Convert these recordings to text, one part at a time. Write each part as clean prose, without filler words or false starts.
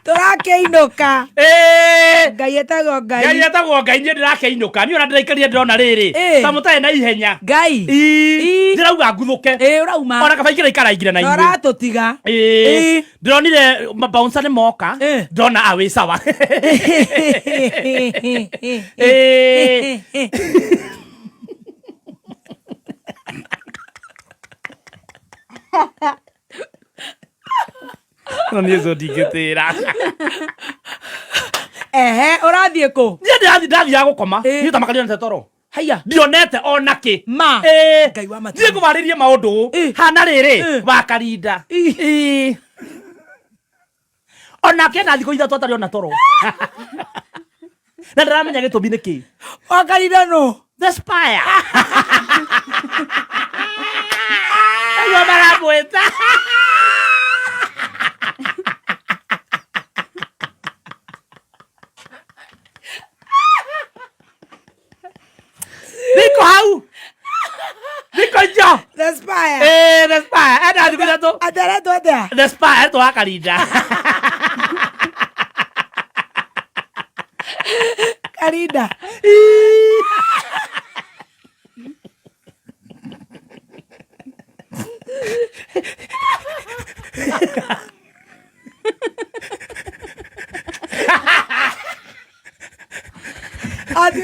Tũrakĩinũka. Ĩĩ. Ngai etagwo Ngai Ngai. Etagwo Ngai. Niĩ ndĩrakĩinũka, niĩ ona ndĩraikarire ndĩrona rĩrĩ Ĩĩ. ta mũtarĩ na ihenya. Ngai. Ii. Ii. Ndĩrauga nguthũke. Ĩĩ, ũrauma. Ona kaba ingĩraikara aingire na Na inyuĩ. ũratũtiga. Ĩĩ. Ĩĩ. Ndĩronire mabouncer nĩ moka. Ĩĩ. Ndona awĩ sawa. Ĩĩ. No niĩ ũcio ndingĩtĩra. Ehe, ũrathiĩ kũ? Niĩ ndĩrathiĩ, ndathiaga gũkoma. Ĩĩ. Niĩ tamakarire nete toro. Haiya. Ndionete ona kĩ. Ma. Ĩĩ. Ngai wa matu. Thiĩ ngũbarĩrie maũndũ. Ĩĩ. Hana rĩrĩ Ĩĩ. wakarinda. Ĩĩ. Onake na thikũ 3 atarĩ ona toro na ndaramenya gĩtũmi nĩ kĩ. Wakarinda nũ? The Spire ũguo maramwĩta. Niko hau niko icio. The Spire. Ĩĩ, The Spire ena thikũ 3. Ateretwo atĩa? The Spire etwo Wakarinda. Karinda. Ati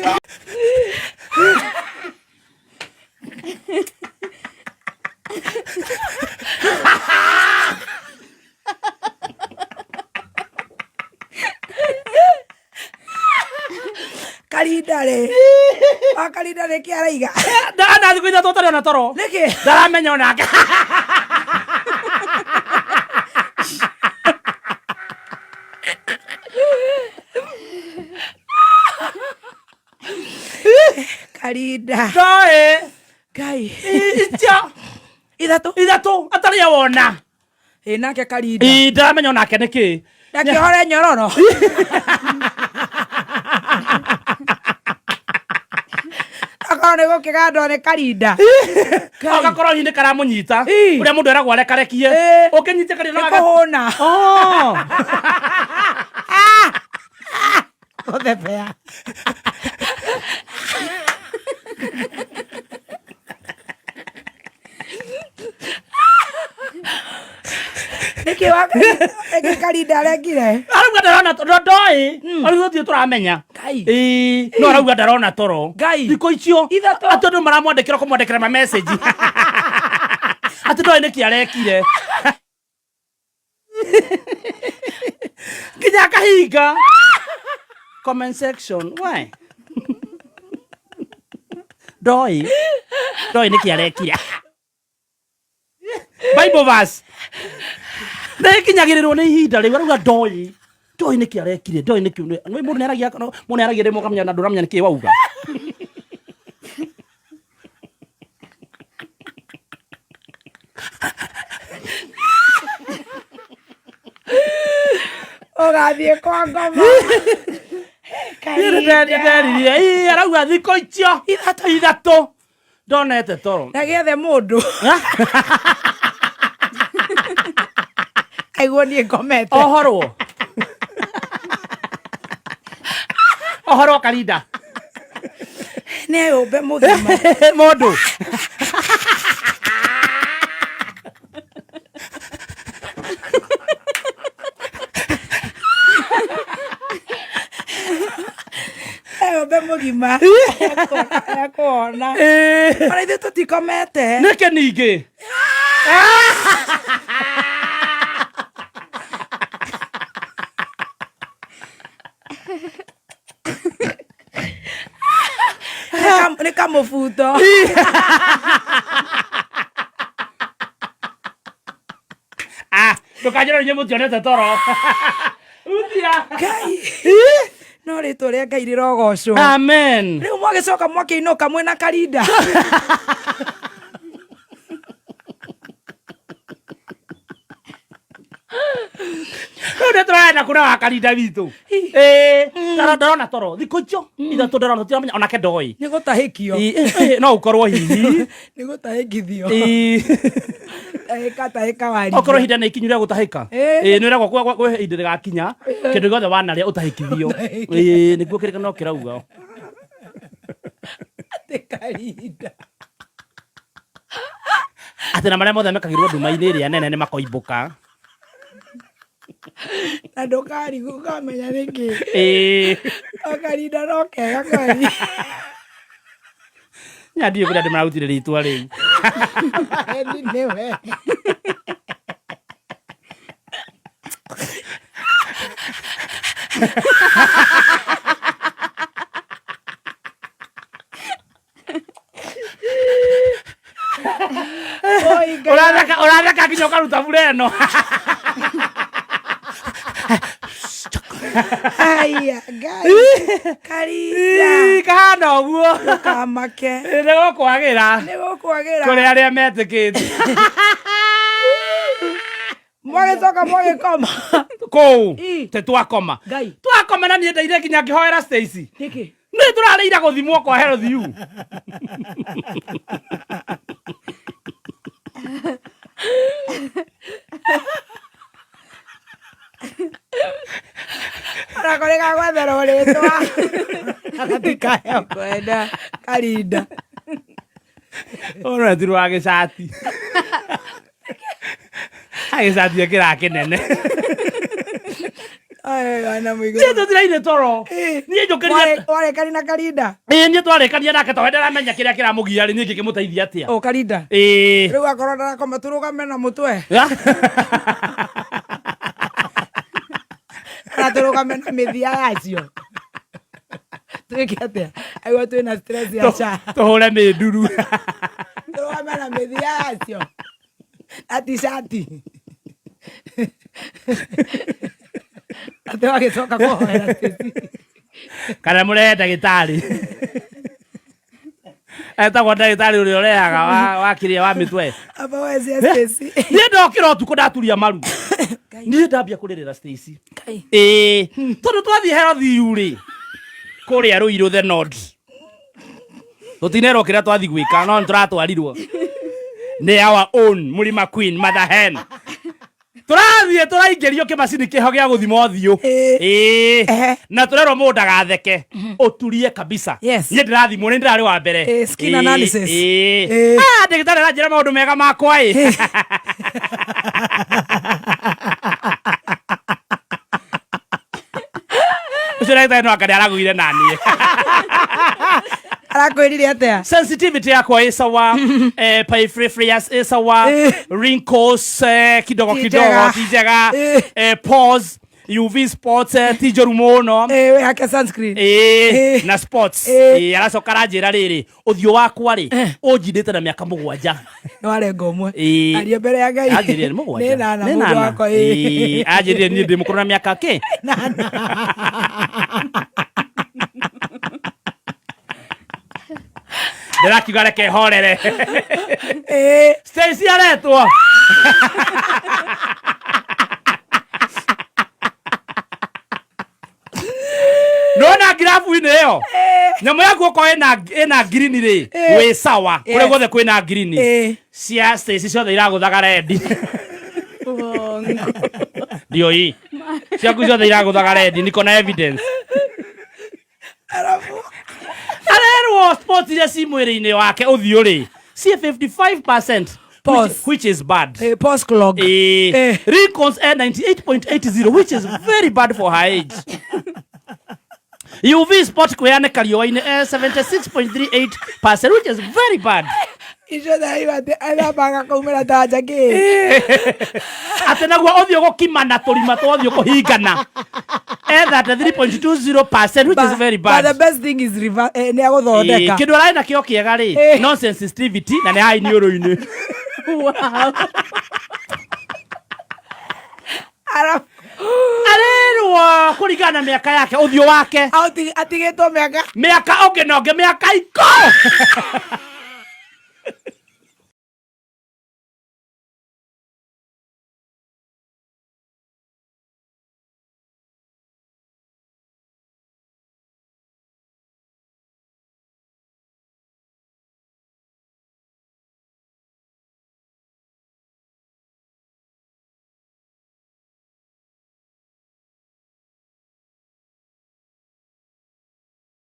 Karinda rĩ. Wa Karinda nĩ kĩ araiga? Ndana thikũ 3 atarĩ ona toro. Nĩkĩ? Ndaramenya onake. Karinda. Ndoĩ. Ngai. Icio. 3. 3 atarĩ awona. Ĩ nake Karinda. Ĩ, ndaramenya onake nĩ kĩ. Ndakĩhore nyororo. Akorwo nĩ gũkĩgandwo nĩ Karinda. Ngai. Agakorwo hihi nĩ karamũnyita. Ĩ. Ũrĩa mũndũ eragwo arekarekie. Ĩ. Ũkĩnyitia Karinda Nĩ no aga- kũhũna. Oh. Gũthebea. Nĩkĩ nĩkĩ Karinda arekire? Arauga ndarona toro, ndoĩ. Ona ithuĩ tũtirĩ tũramenya. Ngai. Ĩĩ, no arauga ndarona toro. Ngai. Thikũ icio. 3. Atĩ andũ maramwandĩkĩra kũmwandĩkĩra ma message. Atĩ ndoĩ nĩkĩ arekire. Nginya akahinga comment section. Why? Ndoĩ. Ndoĩ nĩkĩ arekire. Bible verse. Nĩkinyagĩrĩrwo nĩ ihinda rĩu arauga ndoĩ. Ndoĩ nĩkĩ arekire, ndoĩ nĩkĩ. Nĩ mũndũ nĩaragia, mũndũ nĩaragia rĩmwe ũkamenya na ndũramenya nĩkĩ wauga. Ũgathiĩ kwa ngoma. Karinda. Nĩnderirie, ii arauga thikũ icio 3 ndonete toro. Na gĩethe mũndũ. Aiguo niĩ ngomete. Ohorwo. Ohorwo Karinda. Nĩ eyũmbe mũgima. Mũndũ. Eyũmbe mũgima. Ekuona. Ĩĩ. Ona ithuĩ tũtikomete. Nĩkĩ ningĩ? Nĩ kamũbuto. Ah, ndũkanjĩre inyuĩ mũtionete toro. Rutia. Ngai. No rĩtwa rĩa Ngai rĩrogocwo. Amen. Rĩu mwagĩcoka mwakĩinũka mwĩna Karinda. Rĩu Rĩu nĩ tũrarenda kuna wa karinda witũ. Ĩĩ, ndarona toro thikũ icio ithatũ ndarona tũtiramenya onake ndoĩ. Nĩ gũtahĩkio. Ĩ, ĩ, no ũkorwo hihi. Nĩ gũtahĩkithio. Ĩ. Tahĩka tahĩka warithia. Okorwo ihinda nĩ ikinyu rĩa gũtahĩka. Ĩ. Ĩ, nĩ ũragwo kwĩ ihinda rĩgakinya kĩndũ gĩothe wanarĩa ũtahĩkithio. Ĩ, nĩguo kĩrĩkanĩro kĩrauga. Atĩ karinda. Atĩ na marĩa mothe mekagĩrwo nduma-inĩ ĩrĩa nene nĩ makoimbũka. Na ndũkarigwo ũkamenya nĩkĩ. Ĩ. O karinda no kega kweri. Nya ndiũĩ kũrĩa andũ mararutire rĩtwa rĩu. Maheni nĩwe. Oi, Ngai. Ũratheka ũratheka nginya ũkaruta bure ĩno. Aya, Ngai. Karinda. Ĩ, kahana ũguo. Ndũkamake. Nĩ gũkwagĩra. Nĩ gũkwagĩra. Kũrĩ arĩa metĩkĩtie. Mwagĩcoka mwagĩkoma. Kũu. Ĩ. Te twakoma. Ngai. Twakoma na niĩ ndaire nginya ngĩhoera Stacy. Nĩkĩ? Nĩ tũrarĩire gũthimwo kwa Health U. Onako nĩ gagwetherwo rĩtwa. Gatikayo. Kwenda. Karinda. Ũrona ti rwa gĩcati. Agĩcati ekĩraga kĩnene. Ai, wana mũigũ. Niĩ tũtiraire toro. Niĩ njũkĩrire. Warĩkani na Karinda. Ĩĩ niĩ twarĩkania nake tondũ ndaramenya kĩrĩa kĩramũgia rĩ niĩ ngĩkĩmũteithia atĩa. O Karinda. Ĩĩ. Rĩu akorwo ndarakoma tũrũgame na mũtwe. Kana tũrũgame na mĩthia yacio. Twĩke atĩa? Aigua twĩna stress ya SHA. Tũhũre mĩnduru. Tũrũgame na mĩthia yacio. Na t-shirt. Atĩ wagĩcoka kũhoera Stacy. Kana mũrehe ndagĩtarĩ. Etagwo ndagĩtarĩ ũrĩa ũrehaga wa kĩrĩa wa mĩtwe. Aba wecia Stacy. Niĩ ndokĩra ũtukũ ndaturia maru. Niĩ ndambia kũrĩrĩra Stacy. Ngai. Ĩĩ. Tondũ twathiĩ Health U rĩ, kũrĩa Ruiru the North. Tũtinerwo kĩrĩa twathiĩ gwĩka no nĩtũratwarirwo nĩ our own Mũrima Queen Mother Hen. Tũrathiĩ tũraingĩrio kĩmacini kĩho gĩa gũthima ũthiũ. Ĩĩ. Ĩĩ. Ehe. Na tũrerwo mũndũ ndagatheke. Ũturie kabisa. Yes. Niĩ ndĩrathimwo nĩ ndĩrarĩ wa mbere. Ĩĩ, skin Ĩĩ, analysis. ĩĩ. Ĩĩ. Ah, ndagĩtarĩ aranjĩra maũndũ mega makwa ĩ. Ũcio ndagĩtarĩ no anga nĩaragũire naniĩ. Arakwĩrire atĩa? Sensitivity yakwa ĩ sawa, peripherals ĩ sawa, Eh. wrinkles kidogo Ti kidogo njega. ti njega, Eh. pores, UV spots ti njũru mũno. Ĩĩ, wĩhake sunscreen. Ĩĩ, Eh. na spots. Eh. Ĩĩ, aracoka aranjĩra rĩrĩ ũthiũ wakwa rĩ ũnjindĩte na mĩaka mũgwanja. Nĩ warenga ũmwe. Ĩĩ. Aria mbere ya Ngai. Anjĩrire nĩ mũgwanja. Nĩ nana Nĩ mũndũ nana. wakwa. Ĩĩ. Ĩĩ, anjĩrire niĩ ndĩ mũkũrũ na mĩaka kĩ? Nana. Ndĩrakiuga reke horere. Ĩĩ. Stacy aretwo. Nona ngirabu-inĩ ĩyo nyamũ yaku okorwo ĩna ngirini rĩ wĩ sawa kũrĩa Yes. guothe kwĩna ngirini Ĩĩ. cia Stacy ciothe iragũthaga rendi Uongo. ndioi ciaku ciothe iragũthaga rendi niko na evidence Arabu. arerwo sports iria ci mwĩrĩ-inĩ wake ũthiũ rĩ ci 55% Pause. which is bad. Eh, pause clog. Eh, Eh. Wrinkles at 98.80, which is very bad for her age. UV spot kwĩyanĩka riũa-inĩ 76.38%, which is very bad. Icio ndaiwa atĩ ethambaga kaumĩra ta njakĩ. Atĩ naguo ũthiũ gũkimana tũrima twa ũthiũ kũhingana 33.20%, which is very But the bad. best thing is nĩ agũthondeka. Kĩndũ ararĩ nakĩo kĩega rĩ, Eh. no sensitivity na nĩ haha iniũrũ-inĩ. Wow. Arabu Arerwo kũringana na mĩaka yake ũthiũ wake atigĩtwo mĩaka mĩaka ũngĩ na ũngĩ mĩaka iko